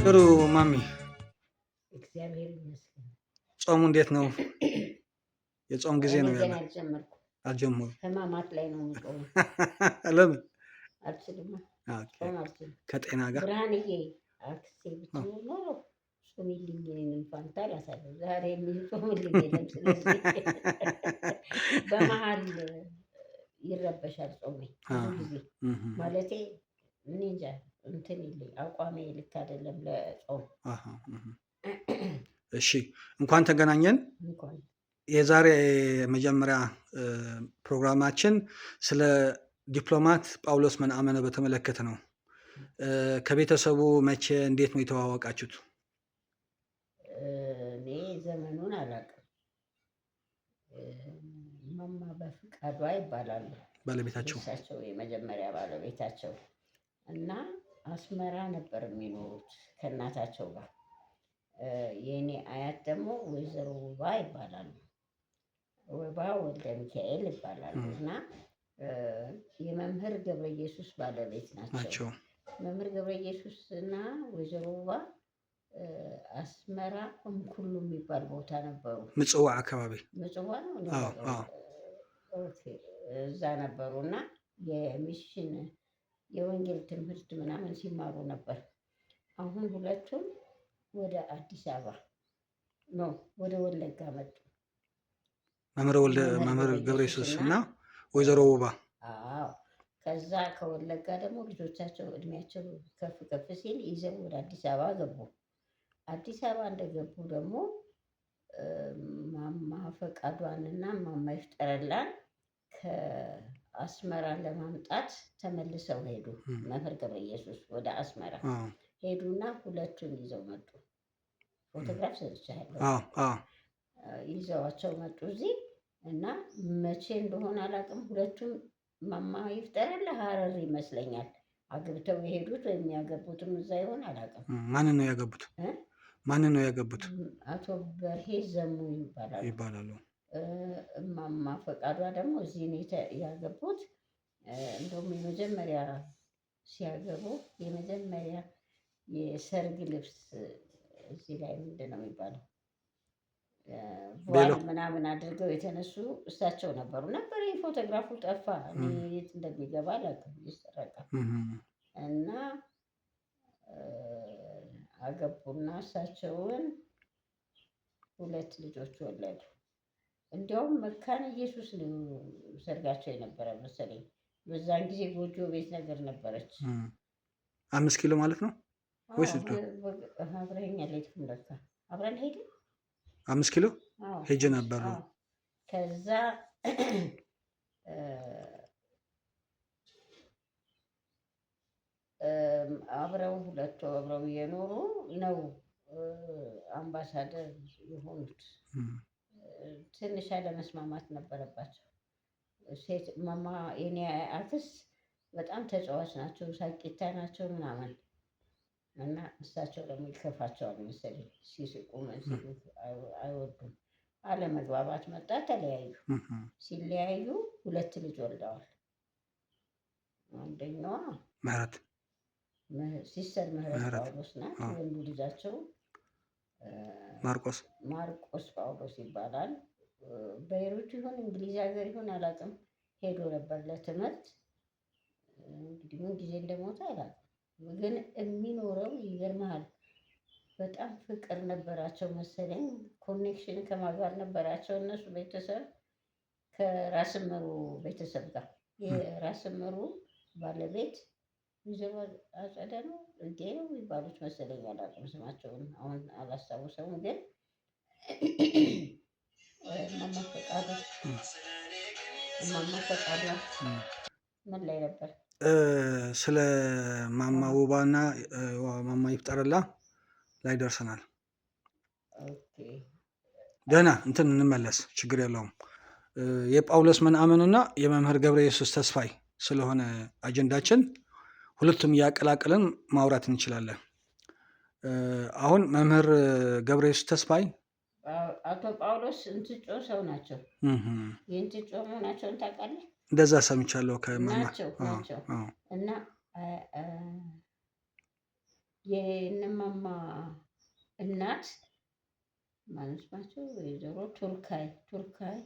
ጥሩ ማሚ፣ እግዚአብሔር ይመስገን። ጾሙ እንዴት ነው? የጾም ጊዜ እኔ ነው ገና ያለ። አልጀመርኩም። አልጀመሩ? ህማማት ላይ ነው የምጾመው። ለምን? አልችልም፣ Okay። ጾም አልችልም። ከጤና ጋር ብርሃንዬ አክስቴ ብትኖር ኖሮ ጾሚልኝ እኔንም ፋንታ እላታለሁ። ዛሬ የሚጾምልኝ የለም። ስለዚህ በመሀል ይረበሻል ጾሜ ብዙ ጊዜ። ማለቴ እኔ እንጃ እንትን ይለኝ አቋሜ ልክ አይደለም ለጾም። እሺ፣ እንኳን ተገናኘን። እንኳን የዛሬ መጀመሪያ ፕሮግራማችን ስለ ዲፕሎማት ጳውሎስ መንአመነ በተመለከተ ነው። ከቤተሰቡ መቼ እንዴት ነው የተዋወቃችሁት? እኔ ዘመኑን አላውቅም። እማማ በፍቃዷ ይባላሉ። ባለቤታቸው? የእሳቸው የመጀመሪያ ባለቤታቸው እና አስመራ ነበር የሚኖሩት ከእናታቸው ጋር። የእኔ አያት ደግሞ ወይዘሮ ውባ ይባላሉ። ውባ ወልደ ሚካኤል ይባላሉ እና የመምህር ገብረ ኢየሱስ ባለቤት ናቸው። ናቸው። መምህር ገብረ ኢየሱስ እና ወይዘሮ ውባ አስመራ እምኩሉ የሚባል ቦታ ነበሩ። ምጽዋ አካባቢ። ምጽዋ ነው? አዎ አዎ። Okay፣ እዛ ነበሩ እና የ mission የወንጌል ትምህርት ምናምን ሲማሩ ነበር። አሁን ሁለቱም ወደ አዲስ አበባ ነው፣ ወደ ወለጋ መጡ። መምህር ወልደ መምህር መምህር ገብረ ገብረ ኢየሱስ ኢየሱስ እና እና ወይዘሮ ውባ። አዎ፣ ከዛ ከወለጋ ደግሞ ልጆቻቸው እድሜያቸው ከፍ ከፍ ሲል ይዘው ወደ አዲስ አበባ ገቡ። አዲስ አበባ እንደገቡ ደግሞ ማማ ፈቃዷንና ማማ ይፍጠረላን ከአስመራ ለማምጣት ተመልሰው ሄዱ። መምህር ገብረ ኢየሱስ ወደ አስመራ ሄዱና ሁለቱን ይዘው መጡ። ፎቶግራፍ ሰጥቻለሁ። አዎ አዎ ይዘዋቸው መጡ እዚህ እና መቼ እንደሆነ አላውቅም። ሁለቱም ማማ ይፍጠረላ ሀረር ይመስለኛል አግብተው የሄዱት ወይም ያገቡትም እዛ ይሆን አላውቅም። ማንን ነው ያገቡት? እ? ማንን ነው ያገቡት? አቶ በርሄ ዘሙ ይባላሉ። ይባላሉ። እማማ ፈቃዷ ደግሞ እዚህ ነው ያገቡት። እንደውም የመጀመሪያ ሲያገቡ የመጀመሪያ የሰርግ ልብስ እዚህ ላይ ምንድን ነው የሚባለው? ቤሎ voile ምናምን አድርገው የተነሱ እሳቸው ነበሩ። ነበር ይህ ፎቶግራፉ ጠፋ። እኔ የት እንደሚገባ አላውቅም፣ ይሰረቃል። እና አገቡና እሳቸውን ሁለት ልጆች ወለዱ። እንዲያውም መካነ ኢየሱስ ነው ሰርጋቸው የነበረ መሰለኝ። በዛን ጊዜ ጎጆ ቤት ነገር ነበረች። 5 ኪሎ ማለት ነው ወይስ አብረኸኝ አልሄድኩም ለካ። አብረን ሄድን። 5 ኪሎ አዎ። ሄጄ ነበር። አዎ። ከዛ አብረው ሁለቱ አብረው እየኖሩ ነው አምባሳደር የሆኑት። ትንሽ አለመስማማት ነበረባቸው። ሴት ማማ የኔ አክስት በጣም ተጫዋች ናቸው፣ ሳቂታ ናቸው ምናምን እና እሳቸው ደግሞ ይከፋቸዋል መሰለኝ ሲስቁ ምን ሲሉ አይወዱም። አለመግባባት መጣ፣ ተለያዩ። ሲለያዩ ሁለት ልጅ ወልደዋል። አንደኛዋ ምህረት ሲስተር ምህረት ምህረት ጳውሎስ ናት። ወንዱ ልጃቸው ማርቆስ። ማርቆስ ጳውሎስ ይባላል። በይሩት ይሁን እንግሊዝ ሀገር ይሁን አላውቅም፣ ሄዶ ነበር ለትምህርት። እንግዲህ ምን ጊዜ እንደሞተ አላውቅም። ግን የሚኖረው ይገርምሃል፣ በጣም ፍቅር ነበራቸው መሰለኝ። Connection ከማን ጋር ነበራቸው እነሱ ቤተሰብ? ከራስ እምሩ ቤተሰብ ጋር። የራስ እምሩ ባለቤት ወይዘሮ አጸደ ነው እንዴ ነው የሚባሉት መሰለኝ፣ አላውቅም ስማቸውን አሁን አላስታውሰውም። ግን እማማ ፈቃዱ እማማ ፈቃዷ ምን ላይ ነበር? ስለ ማማ ውባና ማማ ይፍጠረላ ላይ ደርሰናል። Okay። ደህና እንትን እንመለስ፣ ችግር የለውም። የጳውሎስ መንአመንና የመምህር ገብረ ኢየሱስ ተስፋይ ስለሆነ አጀንዳችን ሁለቱም እያቀላቀልን ማውራት እንችላለን። አሁን መምህር ገብረ ኢየሱስ ተስፋይ አቶ ጳውሎስ እንትጮ ሰው ናቸው። የእንትጮ መሆናቸውን ታውቃለህ? እንደዛ ሰምቻለሁ ከማማ። ናቸው ናቸው። እና የእነማማ እናት ማለት ናቸው ወይዘሮ ቱርካይ ቱርካይ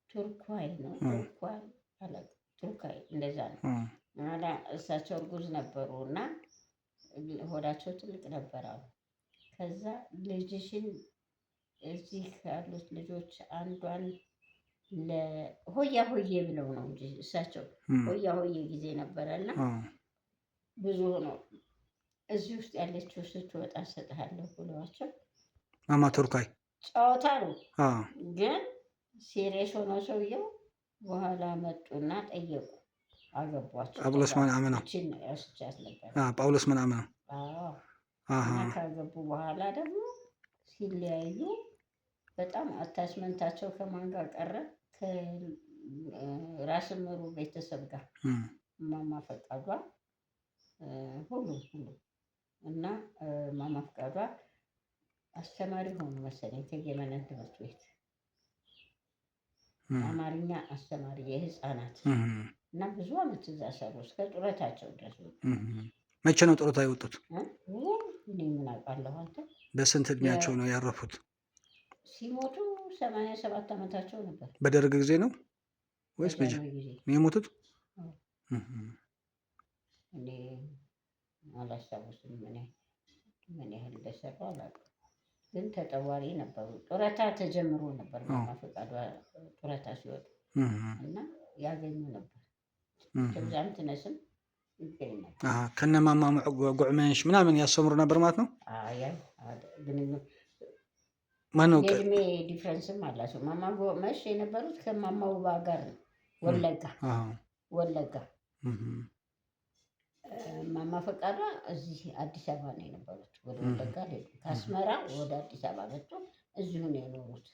ቱርኳይ ነው ቱርኳይ አላውቅም፣ ቱርካይ እንደዛ ነው። እና እሳቸው እርጉዝ ነበሩ እና ሆዳቸው ትልቅ ነበር አሉ። ከዛ ልጅሽን እዚህ ካሉት ልጆች አንዷን ለሆያ ሆዬ ብለው ነው እንጂ እሳቸው ሆያ ሆዬ ጊዜ ነበረና ብዙ ሆኖ እዚህ ውስጥ ያለችው ስትወጣ እሰጥሃለሁ ብለዋቸው ማማ ቱርካይ ጨዋታ ነው ግን serious ሆኖ ሰውየው በኋላ መጡና ጠየቁ፣ አገቧቸው። ጳውሎስ ምናምን ነው። እችን ያስቻት ነበር። ጳውሎስ ምናምን ነው። አዎ። እና ካገቡ በኋላ ደግሞ ሲለያዩ በጣም attachment ኣቸው ከማን ጋር ቀረ? ከራስ እምሩ ቤተሰብ ጋር፣ እማማ ፈቃዷ፣ ሁሉም ሁሉም። እና እማማ ፈቃዷ አስተማሪ ሆኑ መሰለኝ እቴጌ መነን ትምህርት ቤት አማርኛ አስተማሪ የህፃናት፣ እና ብዙ አመት እዛ ሰሩ እስከ ጡረታቸው ድረስ። መቼ ነው ጡረታ የወጡት? እኔ ምን አውቃለሁ አንተ። በስንት እድሜያቸው ነው ያረፉት? ሲሞቱ 87 ዓመታቸው ነበር። በደርግ ጊዜ ነው ወይስ መቼ በጃንሆይ ጊዜ ነው የሞቱት? አዎ። እኔ አላስታውስም፣ ምን ያህል እንደሰሩ አላውቅም። ግን ተጠዋሪ ነበሩ። ጡረታ ተጀምሮ ነበር ማማ ፈቃዷ ጡረታ ሲወጡ እና ያገኙ ነበር። ትብዛም ትነስም ይገኝ ነበር። ከነማማ ጉዕመሽ ምናምን ያስተምሩ ነበር ማለት ነው። አይ ግንኙነት ማነው? የእድሜ difference ም አላቸው። ማማ ጎመሽ የነበሩት ከማማ ውባ ጋር ነው። ወለጋ ወለጋ። ማማ ፈቃዷ እዚህ አዲስ አበባ ነው የነበሩት። ወደ ወለጋ አልሄዱም። ከአስመራ ወደ አዲስ አበባ መጡ። እዚሁ ነው የኖሩት።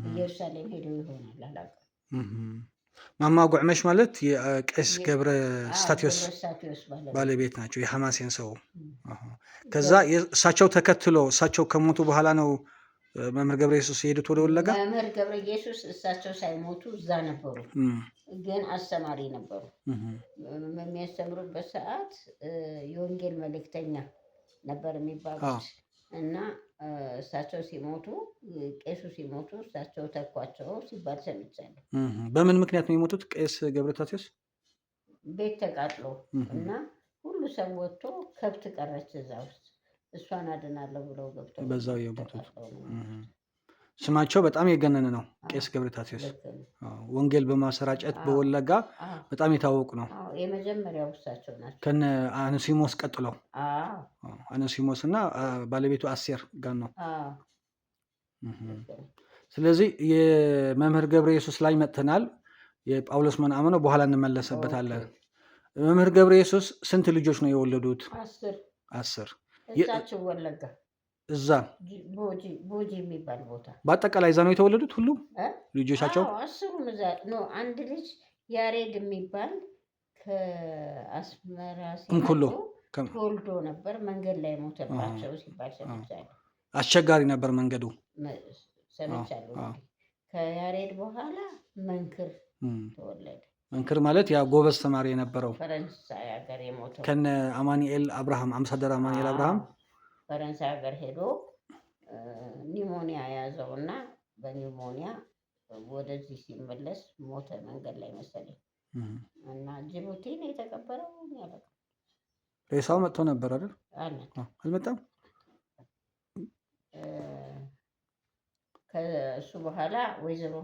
ኢየሩሳሌም ሄደው ይሆናል አላውቅም። ማማ ጉዕመሽ ማለት የቄስ ገብረ ስታቴዎስ ገብረ ስታቴዎስ ባለቤት ባለቤት ናቸው። የሐማሴን ሰው። ከዛ እሳቸው ተከትሎ እሳቸው ከሞቱ በኋላ ነው መምህር ገብረ ኢየሱስ የሄዱት ወደ ወለጋ። መምህር ገብረ ኢየሱስ እሳቸው ሳይሞቱ እዛ ነበሩ፣ ግን አስተማሪ ነበሩ። በሚያስተምሩበት ሰዓት የወንጌል መልእክተኛ ነበር የሚባሉት እና እሳቸው ሲሞቱ፣ ቄሱ ሲሞቱ እሳቸው ተኳቸው ሲባል ሰምቻለሁ። በምን ምክንያት ነው የሞቱት ቄስ ገብረ ታቴዎስ? ቤት ተቃጥሎ እና ሁሉ ሰው ወጥቶ ከብት ቀረች እዛ ውስጥ፣ እሷን አድናለሁ ብለው ገብተው በዛው የሞቱት። ተቃጥለው ነው የሞቱት። ስማቸው በጣም የገነነ ነው። ቄስ ገብረ ታቴዎስ ልክ ነው። ወንጌል በማሰራጨት በወለጋ በጣም የታወቁ ነው። አዎ፣ የመጀመሪያው እሳቸው ናቸው። ከነ አነሲሞስ ቀጥለው። አነሲሞስ እና ባለቤቱ አሴር ጋር ነው። ልክ ነው። ስለዚህ የመምህር ገብረ ኢየሱስ ላይ መጥተናል። የጳውሎስ መናምነው በኋላ እንመለስበታለን። መምህር ገብረ ኢየሱስ ስንት ልጆች ነው የወለዱት? 10። 10። እዛቸው ወለጋ እዛ ቦጂ ቦጂ የሚባል ቦታ። በአጠቃላይ እዛ ነው የተወለዱት ሁሉም እ? ልጆቻቸው? አዎ፣ 10ሩም እዛ ነው። አንድ ልጅ ያሬድ የሚባል ከአስመራ እንኩሎ ሲመጡ ተወልዶ ነበር። መንገድ ላይ ሞተባቸው ሲባል ሰምቻለሁ። አስቸጋሪ ነበር መንገዱ። ሰምቻለሁ። እንግዲህ ከያሬድ በኋላ መንክር ተወለደ። መንክር ማለት ያ ጎበዝ ተማሪ የነበረው ፈረንሳይ ሀገር የሞተው ከነ አማኑኤል አብርሃም፣ አምባሳደር አማኑኤል አብርሃም። ፈረንሳይ ሀገር ሄዶ pneumonia ያዘውና በ pneumonia ወደዚህ ሲመለስ ሞተ መንገድ ላይ መሰለኝ። እና ጅቡቲ ነው የተቀበረው። እኔ አላውቅም። ሬሳው መጥቶ ነበር አይደል? አልመጣም። አልመጣም። ከእሱ በኋላ ወይዘሮ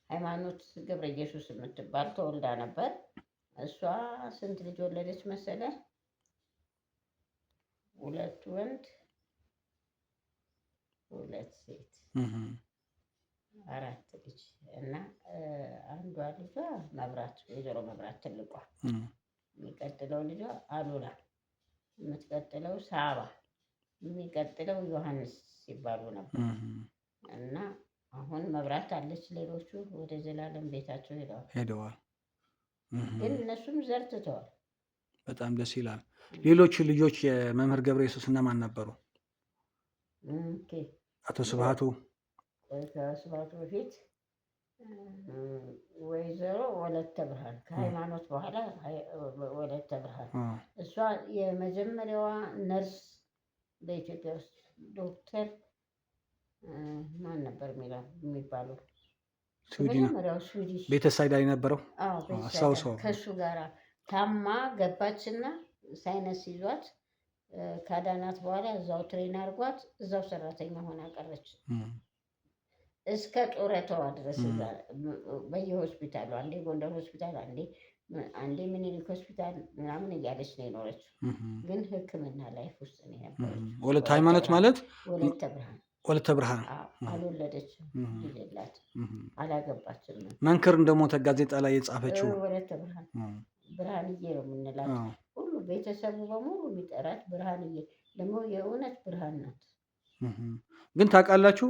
ሃይማኖት ገብረ ኢየሱስ የምትባል ተወልዳ ነበር። እሷ ስንት ልጅ ወለደች መሰለ? 2 ወንድ 2 ሴት፣ 4 ልጅ። እና አንዷ ልጇ መብራት፣ ወይዘሮ መብራት ትልቋ፣ የሚቀጥለው ልጇ አሉላ፣ የምትቀጥለው ሳባ፣ የሚቀጥለው ዮሐንስ ሲባሉ ነበር። እና አሁን መብራት አለች፣ ሌሎቹ ወደ ዘላለም ቤታቸው ሄደዋል። ሄደዋል። ግን እነሱም ዘር ትተዋል። በጣም ደስ ይላል። ሌሎቹ ልጆች የመምህር ገብረ ኢየሱስ እነማን ነበሩ? አቶ ስብሃቱ። ከስብሃቱ በፊት ወይዘሮ ወለተ ብርሃን፣ ከሃይማኖት በኋላ ወለተ ብርሃን፣ እሷ የመጀመሪያዋ ነርስ በኢትዮጵያ ውስጥ ዶክተር ማን ነበር የሚባለው? ስዊድን የመጀመሪያው Swedish ቤተሳይዳ የነበረው። አዎ፣ ቤተሳይዳ። አስታውሰዋለሁ። ከእሱ ጋራ ታማ ገባችና sinus ይዟት ካዳናት በኋላ እዛው train አድርጓት እዛው ሰራተኛ ሆና ቀረች እስከ ጡረታዋ ድረስ። እዛ በየሆስፒታሉ አንዴ ጎንደር ሆስፒታል፣ አንዴ ምኒልክ ሆስፒታል ምናምን እያለች ነው የኖረችው። ግን ሕክምና life ውስጥ ነው የነበረችው። ወለተ ሃይማኖት ማለት ወለተ ብርሃን። ወለተ ብርሃን። አዎ፣ አልወለደችም፣ ልጅ የላትም፣ አላገባችም። መንክር እንደሞተ ጋዜጣ ላይ የጻፈችው ወለተ ብርሃን፣ ብርሃንዬ ነው የምንላት። ሁሉ ቤተሰቡ በሙሉ የሚጠራት ብርሃንዬ፣ ደግሞ የእውነት ብርሃን ናት። ግን ታውቃላችሁ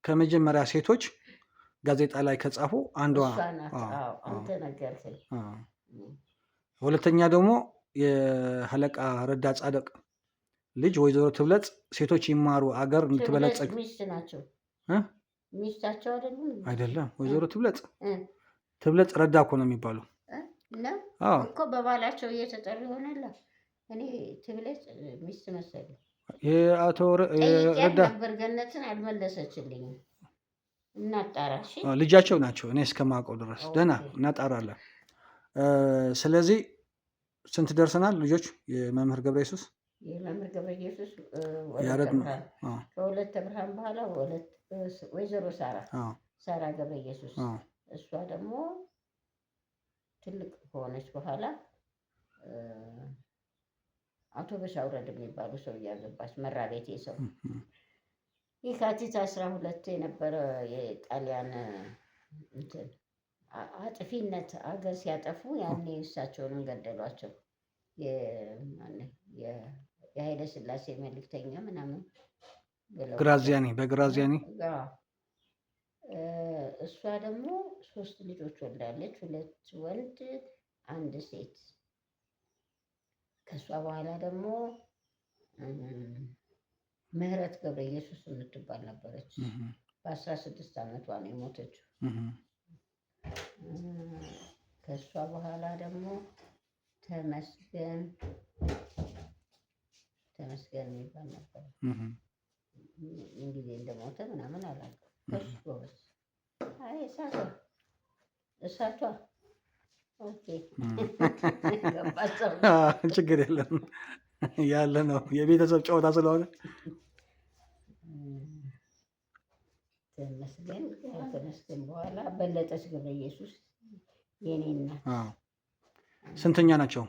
ከመጀመሪያ ሴቶች ጋዜጣ ላይ ከጻፉ አንዷ እሷ ናት። አዎ፣ አንተ ነገርከኝ። ሁለተኛ ደግሞ የአለቃ ረዳ ጻድቅ ልጅ ወይዘሮ ትብለጽ ሴቶች ይማሩ አገር እንድትበለጽግ። ትብለጽ ሚስት ናቸው። እ? ሚስታቸው አይደሉም? አይደለም፣ ወይዘሮ ትብለጽ እ? ትብለጽ ረዳ እኮ ነው የሚባለው። ነው። አዎ። እኮ በባላቸው እየተጠሩ ይሆናል። እኔ ትብለጽ ሚስት መሰለኝ። የአቶ ጠይቄያት ረዳ ነበር ገነትን፣ አልመለሰችልኝም። እናጣራ እሺ። ልጃቸው ናቸው። እኔ እስከማውቀው ድረስ ደህና እናጣራለን። ስለዚህ ስንት ደርሰናል? ልጆች የመምህር ገብረ ኢየሱስ? የመምህር ገብረ ኢየሱስ ወለተ ያሬድ ነው። ብርሃን። ከወለተ ብርሃን በኋላ ወይዘሮ ሳራ፣ ሳራ ገብረ ኢየሱስ። እሷ ደግሞ ትልቅ ከሆነች በኋላ አቶ በሻውረድ የሚባሉ ሰው እያገባች መራቤቴ ሰው፣ የካቲት 12 የነበረ የጣሊያን እንትን አጥፊነት አገር ሲያጠፉ ያኔ እሳቸውንም ገደሏቸው። የማነው የኃይለ ሥላሴ መልእክተኛ ምናምን ብለው። ግራዚያኒ፣ በግራዚያኒ። አዎ። እሷ ደግሞ ሶስት ልጆች ወልዳለች። ሁለት ወንድ፣ አንድ ሴት። ከእሷ በኋላ ደግሞ ምህረት ገብረ ኢየሱስ የምትባል ነበረች። በ16 ዓመቷ ነው የሞተችው። ከእሷ በኋላ ደግሞ ተመስገን፣ ተመስገን የሚባል ነበር። ምን ጊዜ እንደሞተ ምናምን አላውቅም። እሺ ጎበዝ። አይ እሳቷ እሳቷ፣ okay፣ ገባ ሰው። ችግር የለም፣ ያለ ነው፣ የቤተሰብ ጨዋታ ስለሆነ። ተመስገን፣ ከተመስገን በኋላ በለጠች ገብረ ኢየሱስ የኔ እናት። አዎ። ስንተኛ ናቸው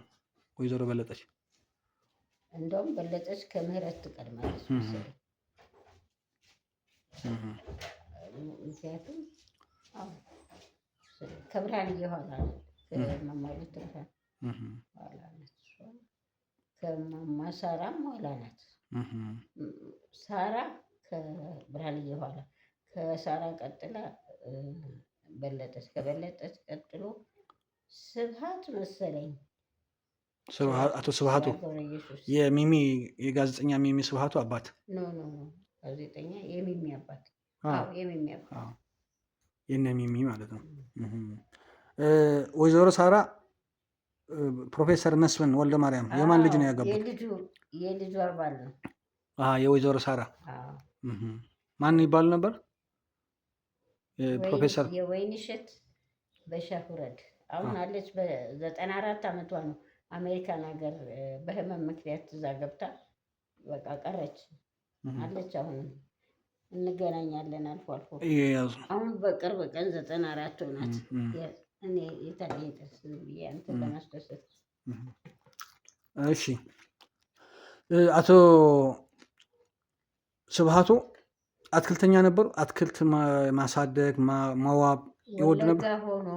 ወይዘሮ በለጠች? እንደውም በለጠች ከምህረት ትቀድማለች መሰለኝ። ምክንያቱም አዎ ከብርሃንዬ ኋላ ናት። ከእማማ ወለተ ብርሃን ኋላ ናት እሷ። ከእማማ ሳራም ኋላ ናት። ሳራ ከብርሃንዬ ኋላ፣ ከሳራ ቀጥላ በለጠች፣ ከበለጠች ቀጥሎ ስብሀት መሰለኝ። አቶ ስብሀቱ። ገብረ ኢየሱስ። የሚሚ፣ የጋዜጠኛ ሚሚ ስብሀቱ አባት። No, no, no፣ ጋዜጠኛ የሚሚ አባት። አዎ፣ የሚሚ አባት። አዎ፣ የነ ሚሚ ማለት ነው። ወይዘሮ ሳራ ፕሮፌሰር መስፍን ወልደ ማርያም የማን ልጅ ነው ያገቡት? የልጁ ባል ነው። የወይዘሮ ሳራ። አዎ። ማን ይባሉ ነበር? ፕሮፌሰር የወይንሸት በሻሁረድ አሁን አለች። በ94 ዓመቷ ነው። አሜሪካን ሀገር በህመም ምክንያት እዛ ገብታ በቃ ቀረች። አለች፣ አሁንም እንገናኛለን አልፎ አልፎ። የያዙ አሁን በቅርብ ቀን 94 ሆናት። እኔ የታለኝ ጥርስ ብዬ አንተን ለማስደሰት። እሺ፣ አቶ ስብሀቱ አትክልተኛ ነበሩ። አትክልት ማሳደግ፣ መዋብ ይወዱ ነበር። ወለጋ ሆኖ